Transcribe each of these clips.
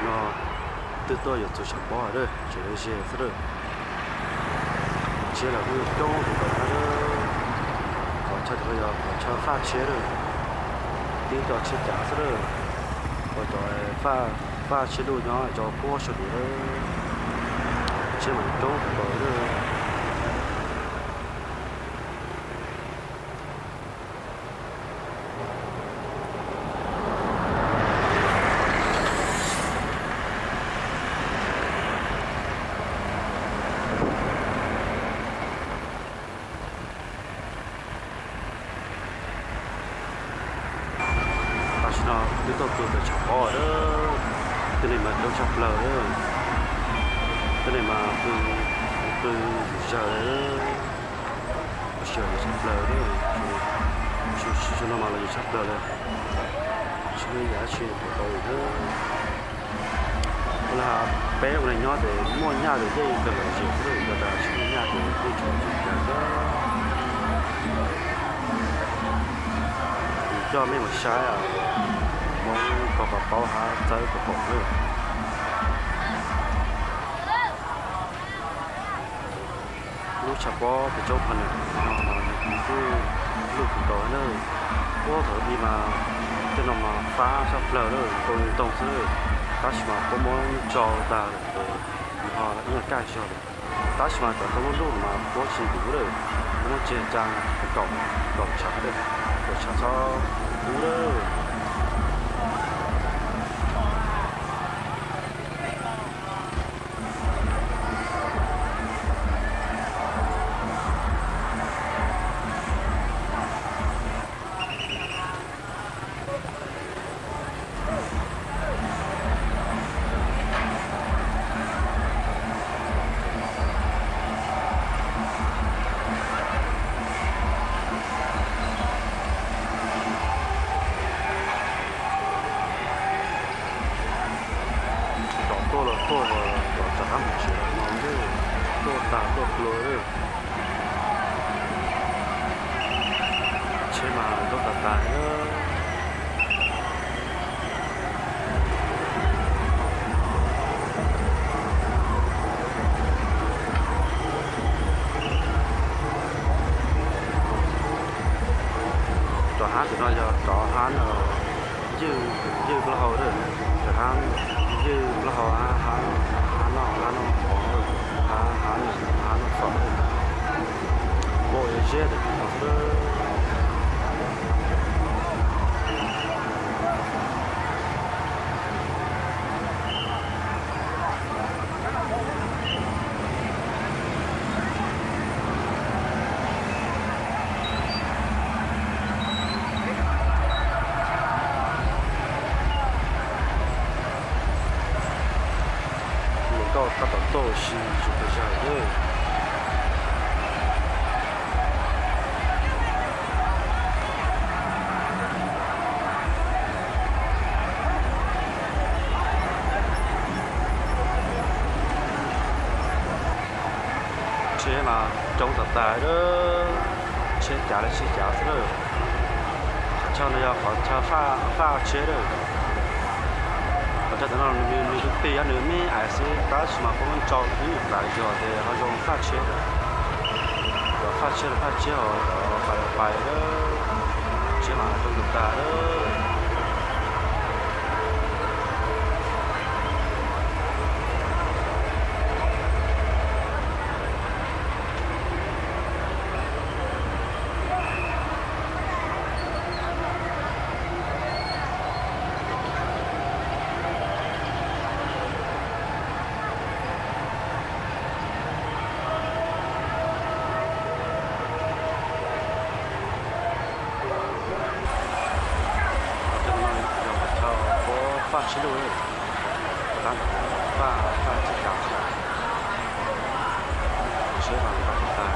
No twb tuaj yuav txog tshav pob lawm, tseem ze xwb lawm. Tsheb los kuj coob tus ntawd na. Qhov chaw ntawm no yog qhov chaw faj tsheb lawm, tib co tsheb cav xwb lawm. Ua cov faj tsheb luj nyob cov puag saum ntawd lawm. Tsheb mas coob tus ntawd lawm. Tam sim no twb tuaj pw pem tshav pob lawm. Tej neeg mas coob tshaj plaws lawm. Tej neeg mas pw, pw zom zaws lawm. Ua tsaug tshaj plaws lawm. Tsaug no mas los yus tshaj plaws lawm. Tsis muaj ib yam dab tsi pom tau li lawm. Ua li peb ua neeg nyob ces muaj nyaj ces yeej kawg lom zem xwb, yog tas tsis muaj nyaj ces yeej tsis zoo cas. Coj mej mus saib Hmoob kaug pov paub hab txawb kaug pom lawm. Lub tshav pob pem tsob pha nam no mas nws kuj luj kawg nkaus na. Puag thaum ub mas tej no mas fab tshaj plaws lawm, ntoo li ntoo xwb, tab sis mas puab muab tso tag lawm ces nws ho ib nyuag kaj zog lawm. Tab sis mas cov ntoo luj luj no mas puab tsis ntuv lawm, puab muab tseg tsa kaum, kaum tshav lawm, kaum tshav txhob kub lawm. Tom tuaj los tuaj, tom rov qab mus tsev los no, tuaj tag tuaj pluag lawm. Tsheb mas ntau tas tas. Cov hab ntawm no yog cov hab ywj, ywj plaub hau lawm. Cov hab ywj plaub hau, hab, hab noj, hab noj mov, hab, hab noj fawm. Npau zeb ntawm no xwb. Hluas nkauj tab tom tuaj ua si zus pes zag lawm. Tsheb mas coob tas tas lawm, tsheb cav li tsheb cav xwb lawm. Qhov chaw no yog qhov chaw faj tsheb lawm. Qhov chaw ntawm no nws tig nws me ais xwb, tab sis mas puab muab tso ib nyuag tas zog ces ho zoo faj tsheb lawm. Cov faj tsheb los faj tsheb, ho cov pais los pais lawm. Tsheb mas coob tas tas lawm. Cov no yog cov faj tsheb luj, tab tom faj, faj tsheb cav, tsheb mas tag tag.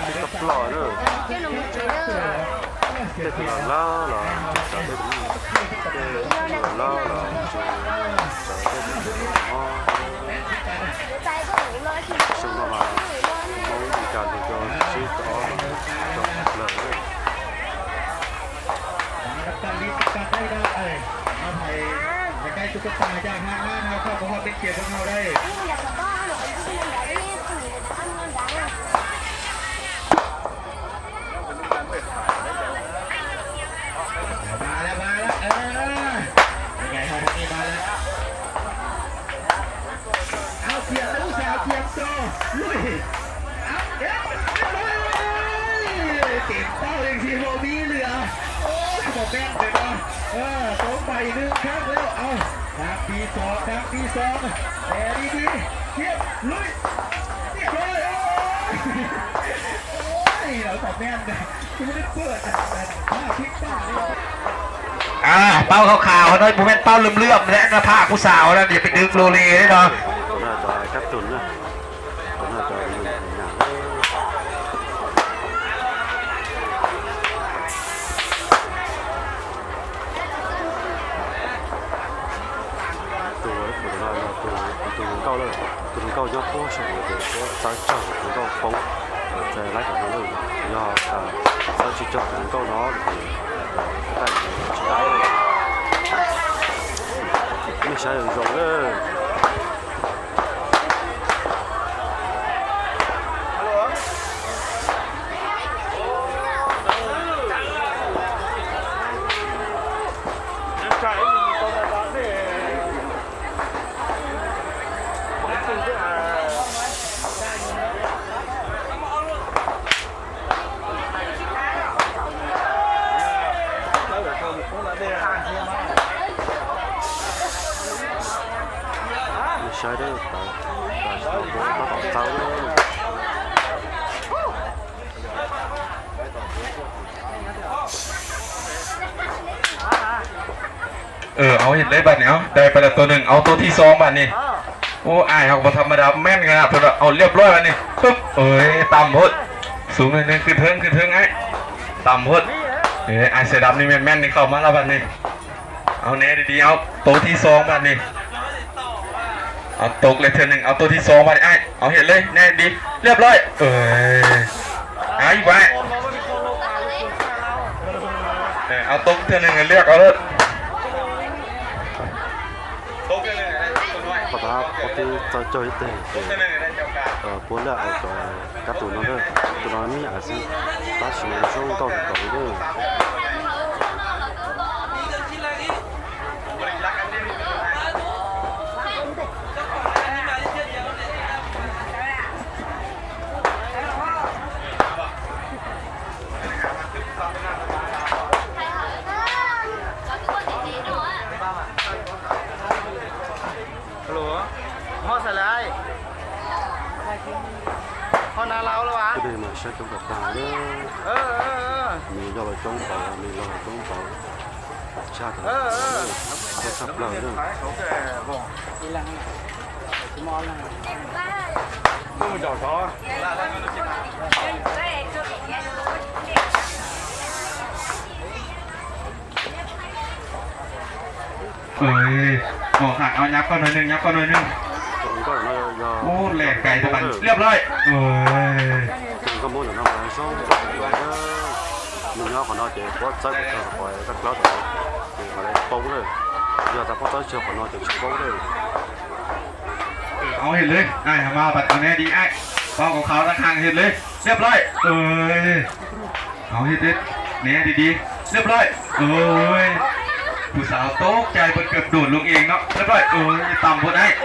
Tsis tau ploj na. Tej tus loj loj los tseem sawv, tej tus loj loj los tseem sawv, tej tus mob. Xyoo no mas Hmoob li cas tus rau tsib rau ob los rau plaws na. Ua li, tes pauj leej txiv hlau mib lwm, ua li mos meej ntawm no, tau pais nws kheej lawm. Au, cov thib ob, cov thib ob, es li li, thiab lub, thiab lub, ua li mos meej ntawm no. Paub khav khav no puas meej paub lwm lwm thiab no, phaj kuv xav no yog peb twb lu li no. Tus, tus no yog tus, tus hluas nkauj lawm, tus hluas nkauj nyob puag saum no ces puab txawb tsaug tus hluas nkauj poob, txawm laib tom no lawm, yog txawb tsis tsaug tus hluas nkauj no ces tsis laib. Nej saib zoo zoo na. Saib, tab tom txawb. Au, hit leb npaj ni, dai pais lawm tug neeg, au tug thib xoo npaj ni. Ua, aim ho puas tham ma da meej, au liab luaj npaj ni. Tam hod, xub neeg kwj theeb kwj theeb aim, tam hod. Aim sawv daws ni meej meej ni, qhov mas laj npaj ni. Au neb di di, au tug thib xoo npaj ni. Au tug le thawj neeg, au tug thib xoo npaj ni, aim, au hit leb neb di, liab luaj. Au ib npaj, au tug thawj neeg liab ko lawm. Qhov tas peb twb txawb tsaug ib teg ces puab liab au cov kab tus no na, tus no nib aim xwb, tab sis zoo nkauj kawg nkaus li na. Alo, mob xav lawm, ho na laus los as. Nws yog los coob pauv, nws los coob pauv, tshaj tawm, tshaj plaws na. Ua, nyab koj nws neeg, nyab koj nws neeg. Ua, lem kais tas liab lawm. Nws nyob qhov no ces puab txawb kom tag qhov kab plaub tom, ces qhov no poob lawm. Yog tas puab txawb tsis qhov no ces tsis poob lawm. Au hit lawm, aim mas pab tau neb di aim, pab kom qhov tag khas hit lawm, liab lawm. Au hit, neb di di, liab lawm. Kuv xav tau cai pab kawm dum lub ev no, liab lawm, tam npaum dais.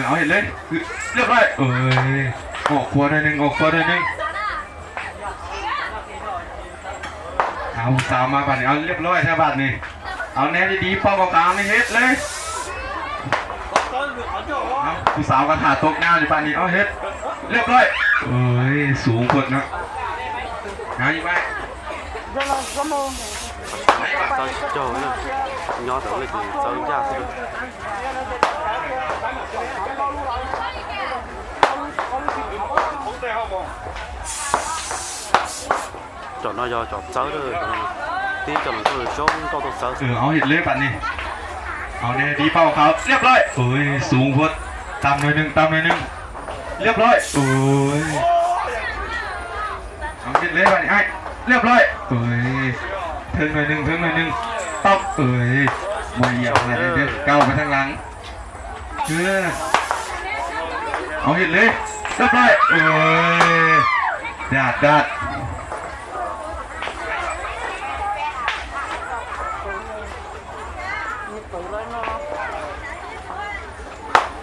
Au hit lawm, liab lawm. Au kua nws neeg, au kua nws neeg. Au, kuv xav mas pab ni, au liab lawm thiab pab ni. Au neb di di, pab kom qhov ni hit lawm. Kuv xav kom tham tau nab li pab ni, au hit, liab lawm. Xub npawg no. Au ib pab. Txawb tsis raug, nyob ntawm leej twg txawb ncaj xwb. Cov no yog cov txawb, tib cov no zoo nkauj tuaj txawb xwb. Hauv hit leb pam ni, hauv ne di pauj qhov liab loj, ui, xung puab, tam nws nws tam nws nws, liab loj, ui. Hauv hit leb pam ni, liab loj, ui, theej nws nws theej nws nws, tau, ui, muaj yam hais li kauj pab thaj laas. Hauv hit leb, liab loj, ui, daj daj.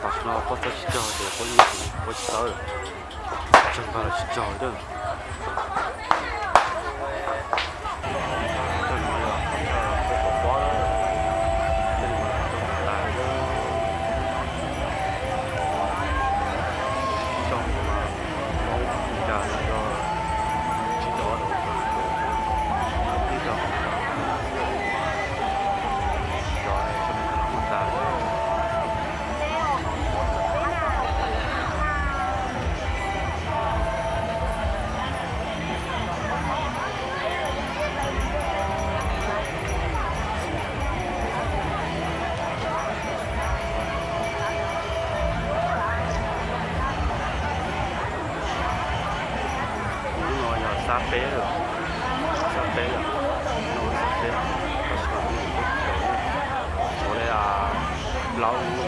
Tam sim no puab txawb tsis raug ces puab nyiam, puab tsis txawb, tseem npaj los tsis raug lawm. Hnub no yog xab peb lawm, xab peb lawm, hnub no xab peb, tam sim no kuv mus pem chaw, tshuav li plaub lub